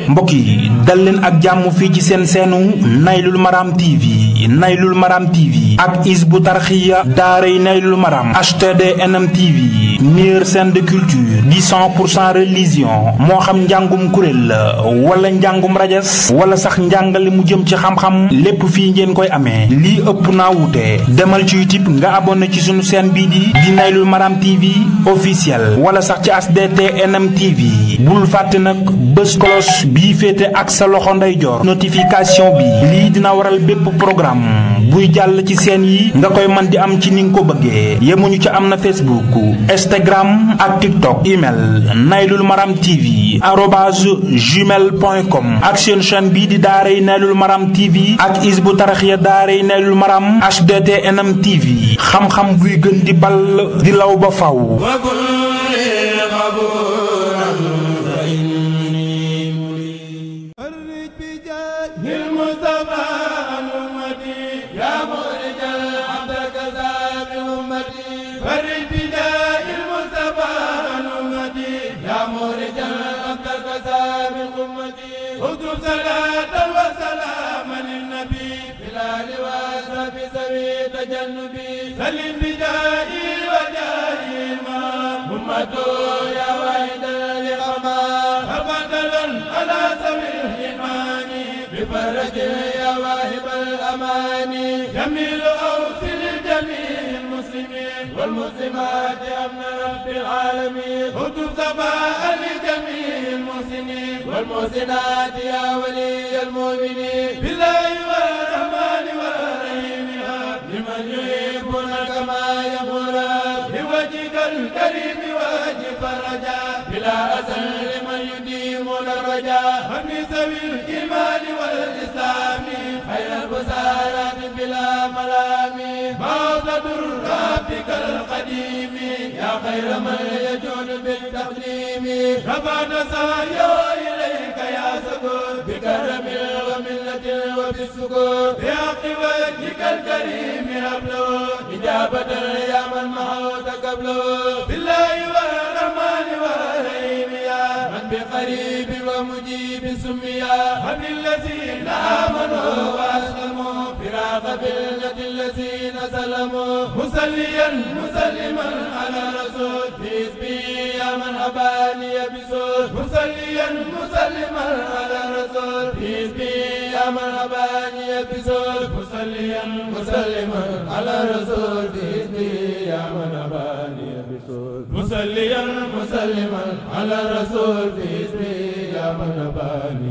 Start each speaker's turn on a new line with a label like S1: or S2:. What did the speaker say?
S1: mbokk yi dal leen ak jàmm fii ci seen seenu Naylul Maram TV Naylul Maram TV ak Hizbut Tarqiyyah daaray Naylul Maram HTDNM TV meilleure chaîne de culture di 100% religion moo xam njàngum kuréel la wala njàngum rajas wala sax njàngale mu jëm ci xam-xam lépp fii ngeen koy amee lii ëpp naa wuute demal ci YouTube nga abonné ci sunu chaîne bii di Naylul Maram TV officiel wala sax ci HTDNM TV bul fàtte nag bés cloche bii féete ak sa loxo ndeyjoor notification bi lii dina waral bépp programme buy jàll ci seen yi nga koy man di am ci ni nga ko bëggee yemuñu ci am na Facebook Instagram ak TikTok email Naylul Maram TV @gmail.com ak seen chaîne bii di daaray Naylul Maram TV ak Hizbut Tarqiyyah daaray Naylul Maram HTDNM TV xam-xam buy gën di ball di law ba faw
S2: سلم بدائي ودائي ما همته يا واحد الإقامة فبدلا على سبيل الإيمان بفرج يا واهب الأمان جميل أوصل لجميع المسلمين والمسلمات أمن رب العالمين اكتب صفاء لجميع المحسنين والمحسنات يا ولي المؤمنين بالله والرحمن والرحيم لمن يحبنا كما يقول بوجهك الكريم واجب الرجاء بلا أزل لمن يديمون الرجاء من ذوي الإيمان والإسلام خير البصارات بلا ملام موضة ربك القديم يا خير من يجود بالتقديم رفعت سعيه إليك يا سكون بكرم ومنة وبالسكون بحق وجهك الكريم هبله إجابة يا من محوت قبله بالله والرحمن والرحيم يا من بقريب ومجيب سميا هب الذين آمنوا وأسلموا فراق بالله الذين سلموا مسليا مسلما على رسول حزبي يا من أباني بسول مسليا مسلما على رسول حزبي يا من أباني بسول مسليا مسلما على رسول حزبي يا من أباني بسول مسليا مسلما على رسول حزبي يا من أباني